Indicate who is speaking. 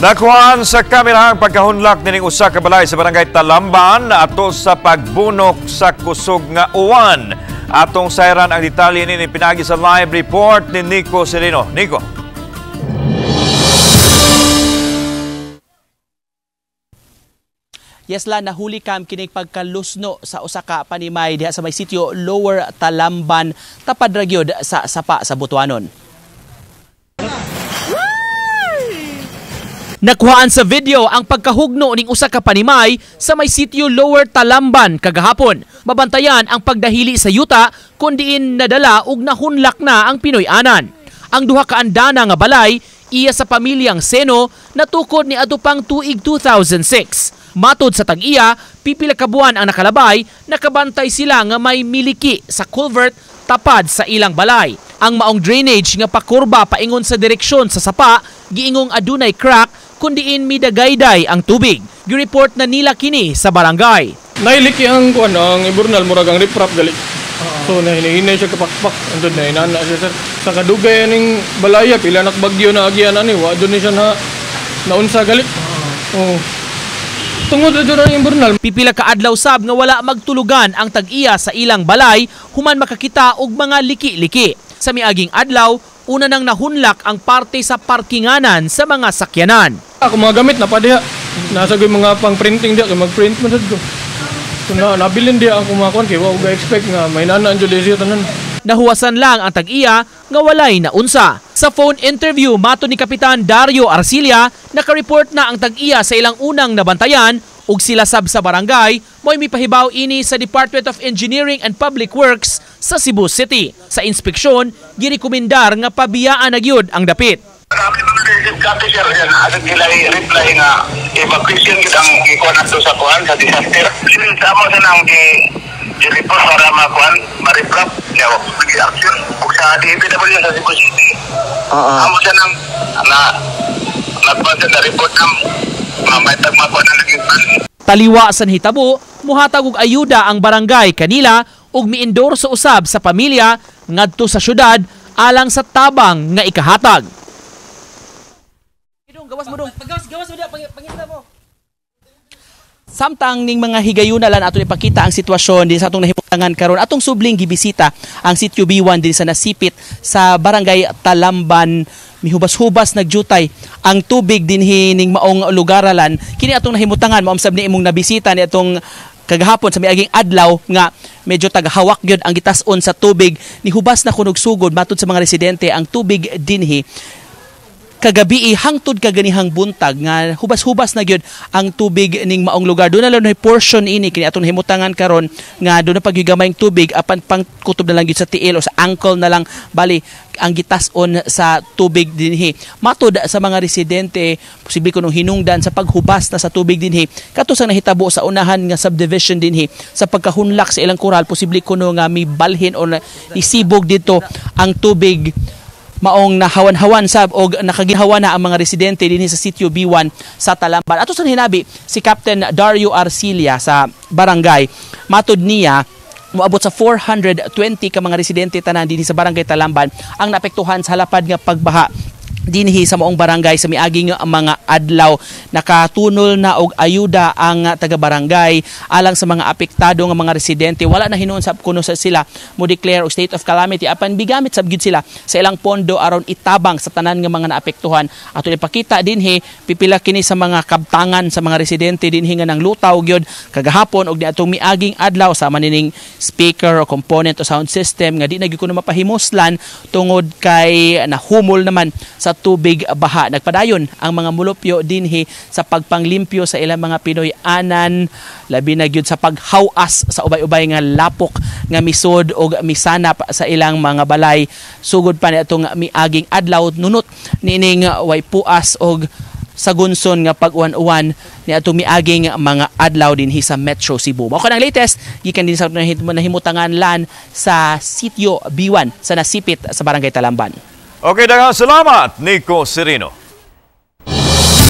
Speaker 1: Nakuhaan sa kamera ang pagkahunlak nining usa ka balay sa barangay Talamban ato sa pagbunok sa kusog nga uwan. Atong sayran ang detalye nini pinagi sa live report ni Nico Sereno. Nico.
Speaker 2: Yes la, nahuli kam kining pagkalusno sa usa ka panimay diha sa may sitio Lower Talamban, tapad ra gyud sa sapa sa Butuanon. Nakuhaan sa video ang pagkahugno ning usa ka panimay sa may sitio Lower Talamban kagahapon. Mabantayan ang pagdahili sa yuta kun diin nadala og nahunlak na ang Pinoy-anan. Ang duha ka andana nga balay iya sa pamilyang Seno natukod ni adto pang tuig 2006. Matod sa tag-iya, pipila ka buwan ang nakalabay, nakabantay sila nga may miliki sa culvert tapad sa ilang balay. Ang maong drainage nga pakurba paingon sa direksyon sa sapa, giingong adunay crack kundiin midagayday ang tubig. Gireport na nila kini sa barangay.
Speaker 3: Nailiki ang kuan ang iburnal murag ang riprap gali. So nahinay siya kapakpak andun na inana siya sir. Sa kadugay ning balaya pila nak bagyo na agian ani wa dun ni siya na naunsa gali. Oh. Tungod adto ang iburnal.
Speaker 2: Pipila ka adlaw sab nga wala magtulugan ang tag-iya sa ilang balay human makakita og mga liki-liki. Sa miaging adlaw, una nang nahunlak ang parte sa parkinganan sa mga sakyanan.
Speaker 3: Ako mga gamit na pa diha. Nasa ko mga pang-printing diha, kay mag-print man sad ko. So na, nabilin diha ang kumakuan kay wa ko expect nga may nana ang jud siya tanan.
Speaker 2: Nahuwasan lang ang tag-iya nga walay naunsa. Sa phone interview mato ni Kapitan Dario Arcilia, naka-report na ang tag-iya sa ilang unang nabantayan ug sila sab sa barangay mo'y mipahibaw ini sa Department of Engineering and Public Works sa Cebu City. Sa inspeksyon, girekomendar nga pabiyaan na gyud ang dapit.
Speaker 4: Copy sir, yan asad nila i-reply nga evacuation gid ang ikuan nato sa kuan sa disaster. Sa amo sa nang gi-report para makuan, ma-reprap niya action ug sa DPW sa Cebu City. Amo sa nang na nagpasa na report nam mamay tagmakuan na naging plan.
Speaker 2: Taliwa sa nahitabo, muhatag og ayuda ang barangay kanila ug miendorso usab sa pamilya ngadto sa syudad alang sa tabang nga ikahatag. Gawas mo dong. Gawas mo dong, pangita mo. Samtang ning mga higayuna lan ato ipakita ang sitwasyon din sa atong nahimutangan karon, atong subling gibisita ang sitio B1 din sa nasipit sa barangay Talamban. Mihubas-hubas nagjutay ang tubig dinhi ning maong lugaralan. Kini atong nahimutangan mao sab ni imong nabisita ni atong kagahapon sa miaging adlaw nga medyo tagahawak gyud ang gitas-on sa tubig. Nihubas na kunog sugod matud sa mga residente ang tubig dinhi kagabi hangtod kaganihang buntag nga hubas-hubas na gyud ang tubig ning maong lugar. Doon na lang portion ini kini atong himutangan karon nga doon na pagyugamayng tubig apan pang kutob na lang gyud sa tiil o sa ankle na lang bali ang gitas-on sa tubig dinhi. Matod sa mga residente, posible kunong hinungdan sa paghubas na sa tubig dinhi kato sa nahitabo sa unahan nga subdivision dinhi sa pagkahunlak sa ilang koral, posible kuno nga mibalhin o nisibog dito ang tubig maong nahawan-hawan sab og nakaginhawa na ang mga residente dinhi sa sitio B1 sa Talamban. Ato sa hinabi si Captain Dario Arcilia sa barangay, matod niya moabot sa 420 ka mga residente tanan dinhi sa barangay Talamban ang naapektuhan sa halapad nga pagbaha dinhi sa maong barangay sa miaging mga adlaw. Nakatunol na og ayuda ang taga-barangay alang sa mga apektado nga mga residente. Wala na hinuon sab kuno sa sila mo declare og state of calamity apan bigamit sab gyud sila sa ilang pondo aron itabang sa tanan nga mga naapektuhan. Ato ipakita dinhi pipila kini sa mga kabtangan sa mga residente dinhi nga nang lutaw gyud kagahapon og niadtong miaging adlaw sama nining speaker o component o sound system nga di na gyud kuno mapahimuslan tungod kay nahumol naman sa tubig baha. Nagpadayon ang mga mulupyo dinhi sa pagpanglimpyo sa ilang mga Pinoy-anan, labi na gyud sa paghawas sa ubay-ubay nga lapok nga misod og misanap sa ilang mga balay. Sugod pa ni atong miaging adlaw nunot niining way puas og sagunson nga pag-uwan-uwan ni atong miaging mga adlaw dinhi sa Metro Cebu. Mao kanang latest gikan din sa nahimutangan lan sa sitio B1 sa nasipit sa barangay Talamban.
Speaker 1: Okay, daghang salamat, Nico Sereno.